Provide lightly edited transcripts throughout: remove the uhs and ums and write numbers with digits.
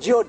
John.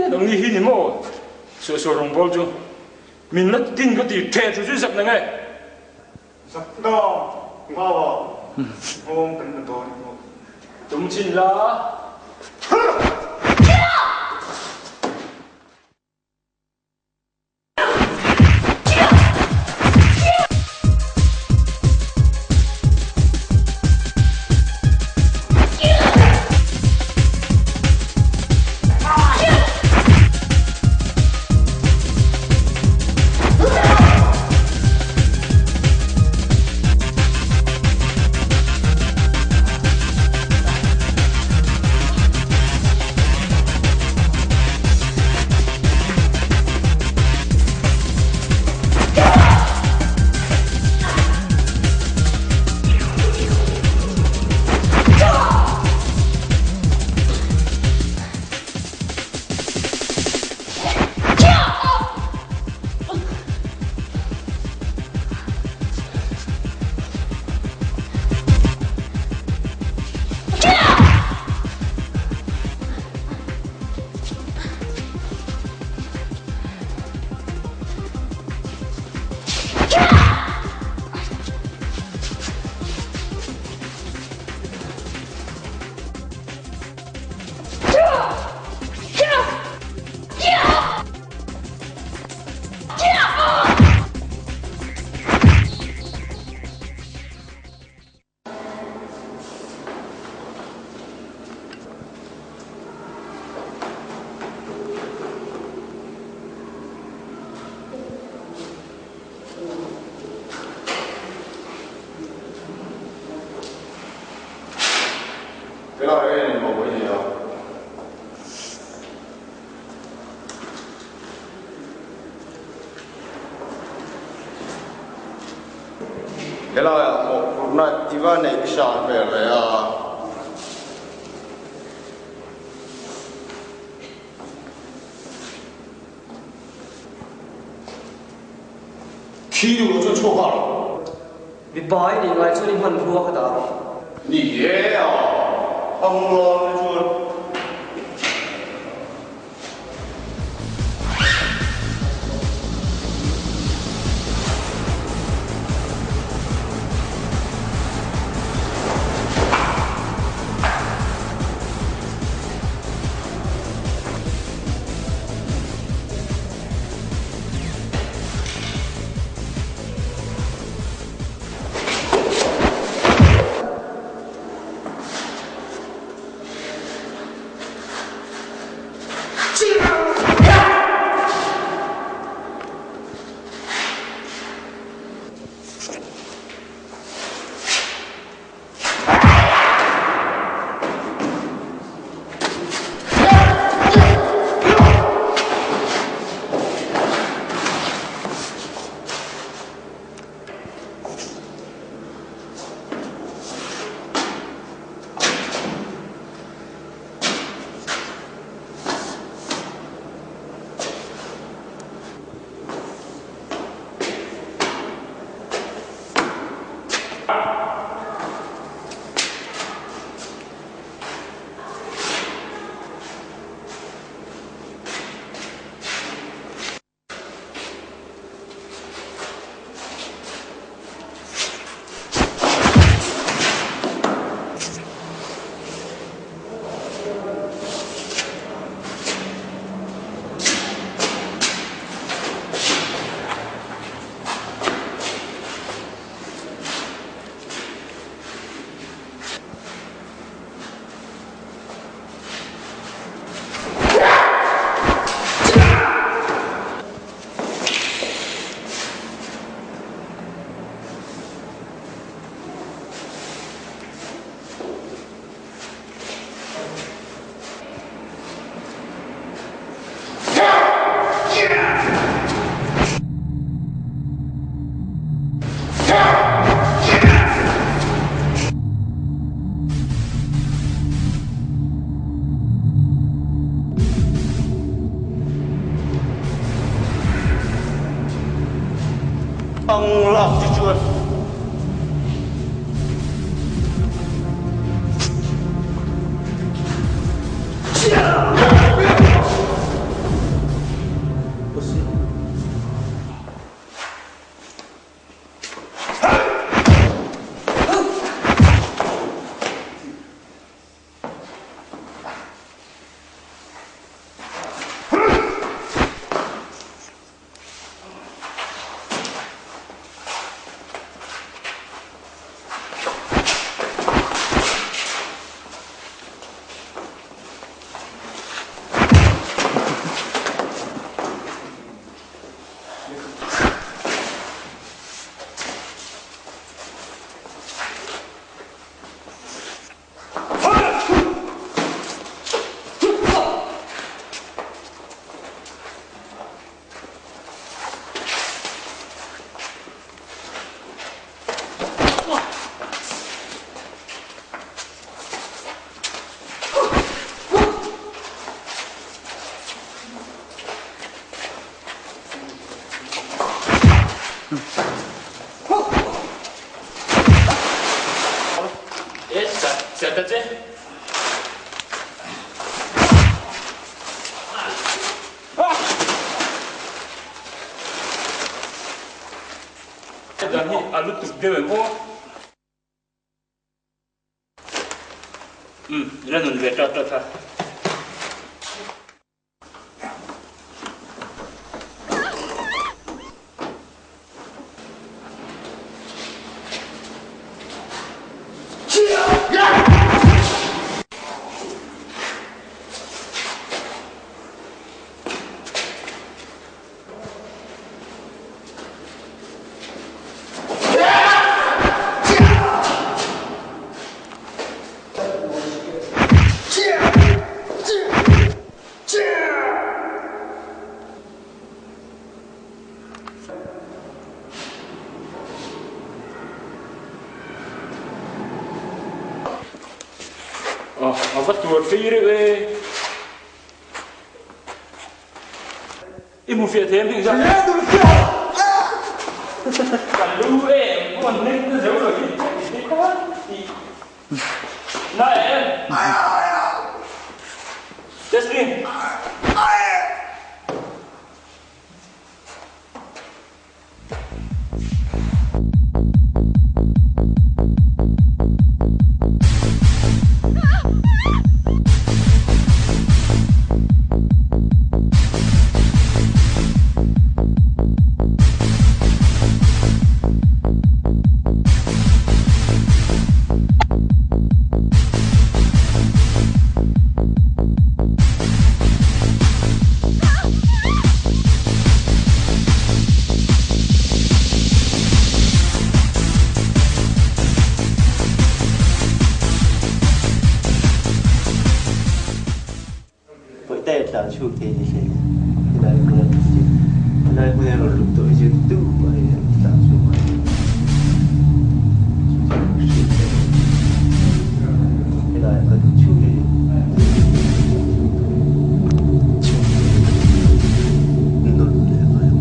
Nangni hi ni maw? Suahsual rawngbawl chu min la tin ka ti ṭheh chu zui zak na nge? Zak na ngau a, nghawng kan la dawn maw? Tum chin la. Fela hian in mawh i nia. Helaiah mawhphurhna i va neih hran ve le a. Thi duh lo chuan chhuak nghal rawh. Mipa i nih ngai chuan i hmanrua ka dah rawh. Ni e a, a hmu lai chuan. Ang lak chu chuan. Dan hi a lutuk deuh em aw. Umm, la nun ve tat tat a. A va tuar phei reuh e. I hmu fiah thei em heng zat? Ka lu em pawn nek na zo lo hi Na em? Testing. Pawihte tlan chhuk thei ni hle ni. Helai hmun a chu helai hmun a rawn lut tawh hi chu tumah hi an tlan chhuk ngai lo. Chu chu hriat theih a ni. Helai a kan chhuk hi chhuk nawn leh ngai ang.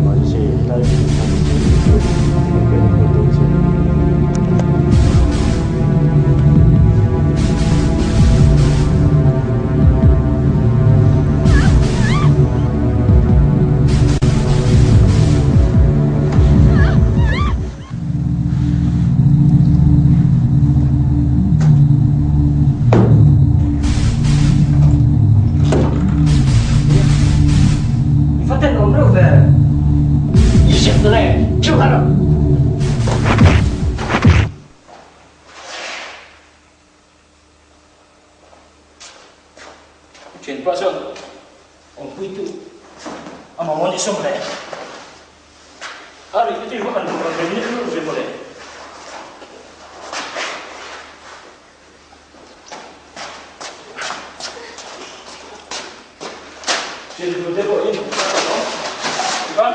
Mahse helai hmun khan thil kan khawi dawn che a ni. I va tenawm reuh ve. I ziak ta le, cheu hlah rawh. Thianpa chuan awmpuitu a mamawh ni sawm le. A ri te chu han rawn rem nek nek ve mawle. Thiantu te pawhin a rawn awm. Tikhan.